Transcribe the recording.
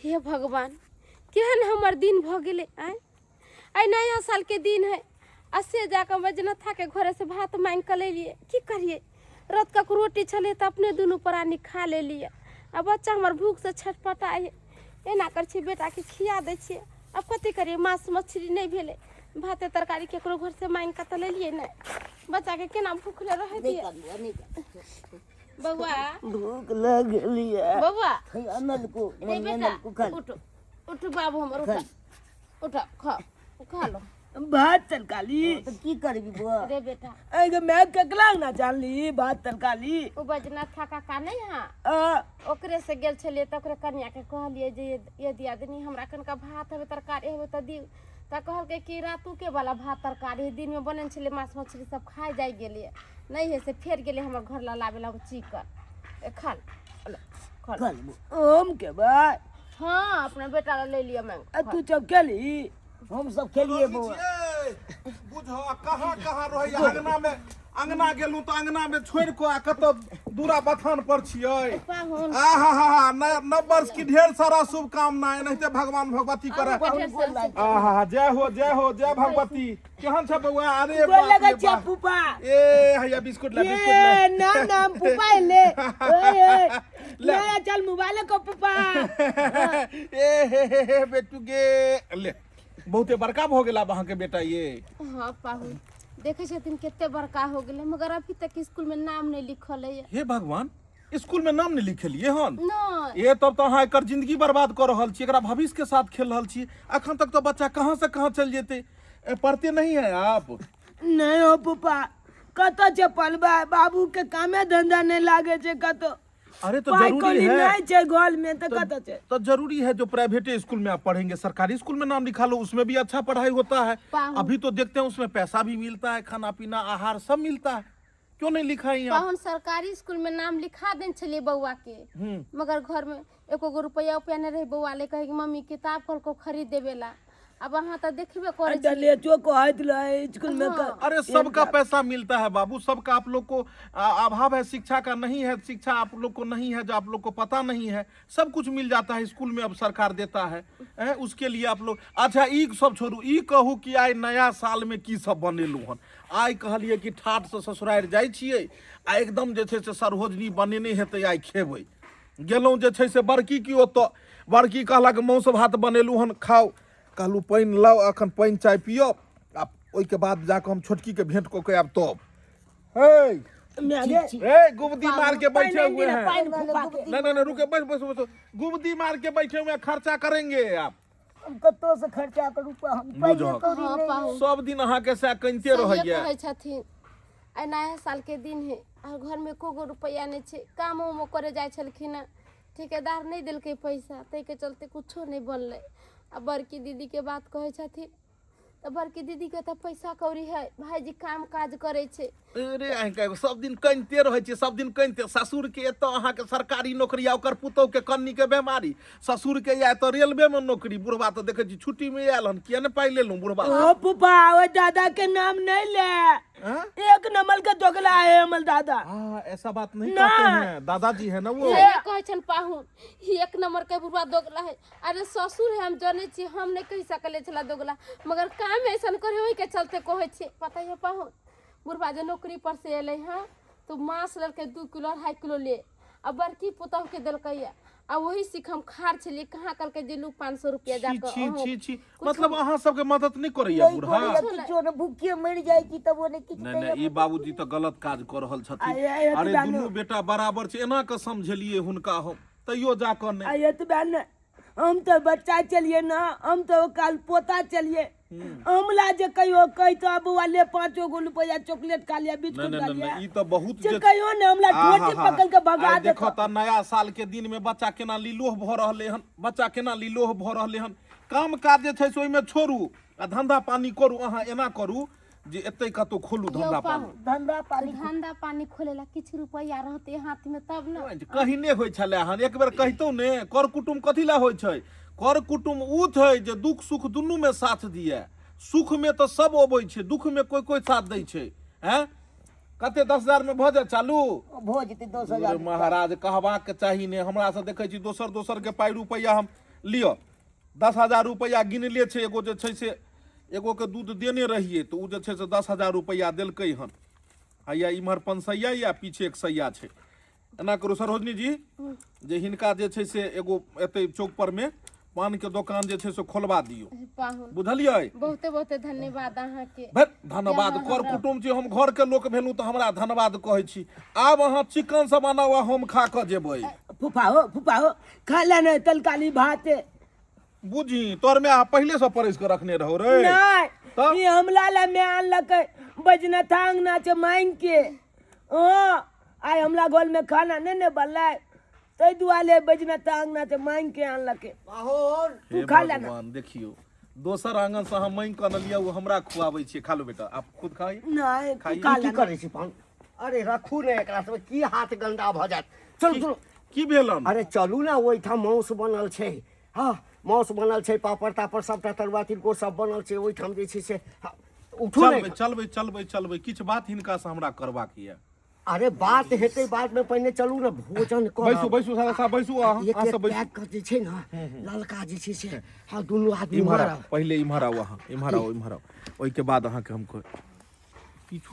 हे भगवान, केहन हमर दिन भऽ गेलै। आँय, आइ नया सालके दिन है आ से जाकऽ बैजनाथाके घरेसँ भात माँगि कऽ लेलियै। की करियै, रतुका रोटी छलै तऽ अपने दुनू प्राणी खा लेलियै आ बच्चा हमर भूखसँ छटपटाइ है। एना करै छियै, बेटाके खिया दै छियै। आब कथी करियै, माँस मछली नहि भेलै, भाते तरकारी केकरो घरसँ माँगि कऽ तऽ लेलियै नहि। बच्चाके केना भूखले रहै नहि दियै? करू, नहि करू। बौआ, भूख लगल ये। बौआ अनलको रे मम्मी, बेटा, अनलको खा। उठ उठ बाबू हमर, उठ उठ, खा खा लो भात तरकारी। तऽ की करबी बौआ? रे बेटा, एहि गे माय, केकरा ना जानली भात तरकारी? ओ बैजनाथ काका नहीं हाँ? आ, ओकरे से गेल छलियै तऽ ओकरे कनियाके कहलियै जे ये दियादनी, हमरा कनिका भात हेबै तरकारी हेबै तऽ दियौ। तऽ कहलकै कि रातुके वाला भात तरकारी है, दिनमे बनल छलै माँस मछली, सब खाइ जाइ गेलियै नहि है, से फेर गेलै हमर घर ला लाबे ला चिकन। ए, खा लो, खा लो। खा लेबो। हम खेबै। हाँ, अपना बेटा ला ले लिअ मांग। आ तू सब खेली? हम सब खेलिए बौआ। बुझ कहाँ कहाँ रहैया। अंगना में, अंगना गेलहुँ तऽ अंगना में छोड़ि कऽ आ कतऽ दूरा बथान पर छियै। पाहुन। आ हा हा हा, नव वर्ष की ढेर सारा शुभकामना एनाहिते भगवान भगवती करे। अहूँके ढेर सारा आ हा हा, जय हो, जय हो, जय भगवती। केहन छै बौआ? अरे गोर बाप लगै रे छियै बाप। फूफा। ए हैया, बिस्कुट ले, बिस्कुट ले। ये नाम नाम फूफा ले, ओए ओए। ले। ले चल मोबाइल को फूफा। ए हे हे हे बेटू गे, ले। बहुते बड़का भऽ गेल आब अहाँके बेटा ये। हाँ पाहुन, देखै छथिन कते बड़का हो गेलै, मगर अभी तक स्कूल में नाम नहीं लिखल है। हे भगवान, स्कूल में नाम नहीं लिखेलिए हन? नहीं। ए तब तो अहाँ एकर जिंदगी बर्बाद कर रहल छी, एकरा भविष्य के साथ खेल रहल छी। अखन तक तो बच्चा कहाँ से कहाँ चल जेते। ए, पढ़ते नहीं है आप? नहीं हो फूफा, कतऽ छै पलबै? बाबू के कामे धंधा नहीं लागे छै कतौ। अरे तो पाइ जरूरी कौड़ी है नहीं छै घर में तऽ कतऽ छै? तो जरूरी है जो प्राइवेट स्कूल में आप पढ़ेंगे, सरकारी स्कूल में नाम लिखा लो, उसमें भी अच्छा पढ़ाई होता है। पाहुन। अभी तो देखते हैं उसमें पैसा भी मिलता है, खाना पीना आहार सब मिलता है। क्यों नहीं लिखाई आप? पाहुन, सरकारी स्कूल में नाम लिखा देने छलियै बौआ के, मगर घर में एको गो रुपया उपया नहीं रहे। बौआ ले कहे कि मम्मी किताब कहलको खरीद देवे ला। अब अहाँ तऽ देखबे करै छी। डलेचो कहैत रहे स्कूल में अरे सबका पैसा मिलता है बाबू, सबका। आप लोग को अभाव है शिक्षा का, नहीं है शिक्षा आप लोग को, नहीं है जो आप लोग को पता नहीं है। सब कुछ मिल जाता है स्कूल में, अब सरकार देता है, हैं? उसके लिए आप लोग। अच्छा, ई सब छोड़ू, ई कहू कि आइ नया साल में की सब बनेलू हन? आइ कहलिए कि ठाठ से ससुरारि जाइ छियै आ एकदम जे छै से सरहोजनी बनेने हेतै, आइ खेबै। गेलहुँ जे छै से बड़की की ओतऽ, बड़की कहलक मासु भात बनेलहुँ हन, खाउ। कहलहुँ पानि लाउ, एखन पानि चाय पियब आ ओहिके बाद जाकऽ हम छोटकीके भेंट कऽ के आयब तब। हे ए, गुबदी मार के बैठे हुए हैं। पानि फूफा के। नहीं नहीं नहीं, रुके, बस बस बस। गुबदी मार के बैठे हुए हैं, खर्चा करेंगे आप। हम कतौ से खर्चा करू हम? पाइए बुझक। कौड़ी हाँ नहि। पाहुन, सब दिन अहाँके सएह कनिते सहिए रहैया। कहै छथिन। आइ नया साल के दिन है और घर में एको गो रुपैआ नहीं छै। काम उमो करे जाइ छलखिन हँ, ठेकेदार नहि देलकै पैसा, ताहिके चलते कुछो नहि बनलै। आ बड़की दीदीके बात कहै छथिन तऽ बड़की दीदीके तऽ पैसा कौड़ी है, भाइजी काम काज करै छै। अरे अहाँके सब दिन कनिते रहै छी, सब दिन कनिते। ससुर के एतऽ अहाँके सरकारी नौकरी आ ओकर पुतोह के कन्नी के बेमारी। ससुर के या एतऽ रेलवे में नौकरी, बुढ़बा तऽ देखै छी छुट्टी में आयल हन। किया ने पाइ लेलहुँ बुढ़बा से? ओ फूफा, ओ दादा के नाम नहीं ले। हाँ? एक नंबर के दोगला है हमर दादा। हाँ, ऐसा बात नहीं ना। कहते हैं, दादाजी है ना वो। से कहै छनि पाहुन, ई एक नंबर के बुढ़वा दोगला है। अरे ससुर है, हम जनै छी, हम नहि कहि सकले छला दोगला, मगर काम ऐसन करे ओहिके चलते कहै छी। पता है पाहुन, बुढ़वा जे नौकरी पर से एलै हँ तो माँस लेलकै 2 किलो 2.5 किलो ले आ बड़की पुतहु के देलकै आ वही सीख हम खार छलियै। कहाँ कहलकै जे लू 500 रुपया छी जाकऽ छी अहूँ छी छी, मतलब अहाँ सबके मदद नहि करैया नहि बूढ़ा? करैया किछो ने, भूखे मरि जाइ छी तब ओ नहि किछु नहि दैया। नहि, ई बाबूजी तऽ गलत काज कऽ रहल छथिन। आ, ए, अरे एतबा दुनू नहि। बेटा बराबर छै, एना कऽ समझेलियै हुनका हम, तैयो जा कऽ आ नहि। एतबे ने, हम तऽ बच्चा चलिए ना, हम तऽ काल पोता चलिए। हमला जे कहियो कहितो बौआ ले 5 गो रुपया, चॉकलेट खा लिया, नहि बिस्कुट नहि खा नहि लिया, नहि, ई तऽ बहुत जे जे कहियो ने हमला ठोटी आहा, पकड़ के भगा आइ देखो देतो। तऽ नया साल के दिन में बच्चा केना लीलोह भऽ रहलै हन, बच्चा केना लीलोह भऽ रहलै हन। काम काज जे छै से ओहिमे छोड़ू आ धंधा पानी करू। अहाँ एना करू जे एतै कतौ खोलू यौ धंधा पानी। पाहुन, धंधा पानी, धंधा पानी खोले ला किछु रुपैआ रहते हाथ में तब ने। कहिने होइ छलै हन, एक बेर कहितौ ने। कर कुटुम कथी लए होइ छै? कर कुटुम उ छै जे दुख सुख दुनू में साथ दिए। सुख में तऽ सब अबै छै, दुख में कोइ कोइ साथ दै छै। हैं, कते 10,000 में भऽ जायत चालू? भऽ जेतै 10,000। अरे महाराज, कहबाक चाही ने हमरा से। देखै छी दोसर दोसर के पाइ रुपैआ हम लिअ 10,000 रुपैआ गिनले छै। एगो जे छै से एगो के दूध देने रहियै तऽ ओ जे छै से 10,000 रुपैआ देलकै हन। हैया इम्हर 500 या पीछे 100 छै। एना करू सरोजनी जी जे हिनका जे छै से एगो एतै चौक पर में पान के दोकान जे छै से खोलवा दियौ। पाहुन बुझलियै? बहुते बहुते धन्यवाद अहाँके। भे धन्यवाद कर कुटुम छी, हम घर के लोक भेलहुँ तऽ हमरा धन्यवाद कहै छी। आब अहाँ चिकन सब बनाउ आ हम खा कऽ जेबै। फूफा हो, फूफा हो, खा ले ने तलकाली भात। बुझी तोहर माय पहिले से परसि कऽ रखने रहौ रे। नहीं, तब? ई हमला ला मैं आनलकै बजनथा अंगना छै मांगि के। हँ, आइ हमला घर में खाना नहीं ने बनलै ताहि दुआरे बजनथा अंगना छै मांगि के आनलकै। पाहुन तू हे खा ले ना। भगवान, देखियौ दोसर आंगन से अहाँ मांगि कऽ अनलियै, ओ हमरा खुआबै छियै। खा लो बेटा, आप खुद खाइए। नहीं, तू खाइए। खा की ले ना। करै छी पाहुन? अरे रखू ने एकरा सब, की हाथ गंदा भऽ जायत। चलू चलू। की भेलन? अरे चलू ने, ओहिठाम मांस बनल छै। हँ, मांस बनल छै, पापड़ तापड़ सबटा, तरुआ तिलकोर सब बनल छै ओहिठाम जे छै से। हँ, उठू ने। चलबै चलबै चलबै चलबै, किछु बात हिनका से हमरा करबाक यऽ। अरे बात हेतै बाद में, पहिने चलू ने भोजन करब। बैसू बैसू सारा साहब, बैसू अहाँ, एक अहाँ एक सब बैसू। पैक कऽ जे छै ने ललका जे छै से, हँ दुनू आदमी इम्हर आउ, मारब। पहिले इम्हर आउ, अहाँ इम्हर आउ, इम्हर आउ, ओहिके बाद अहाँके हम कहब। किछु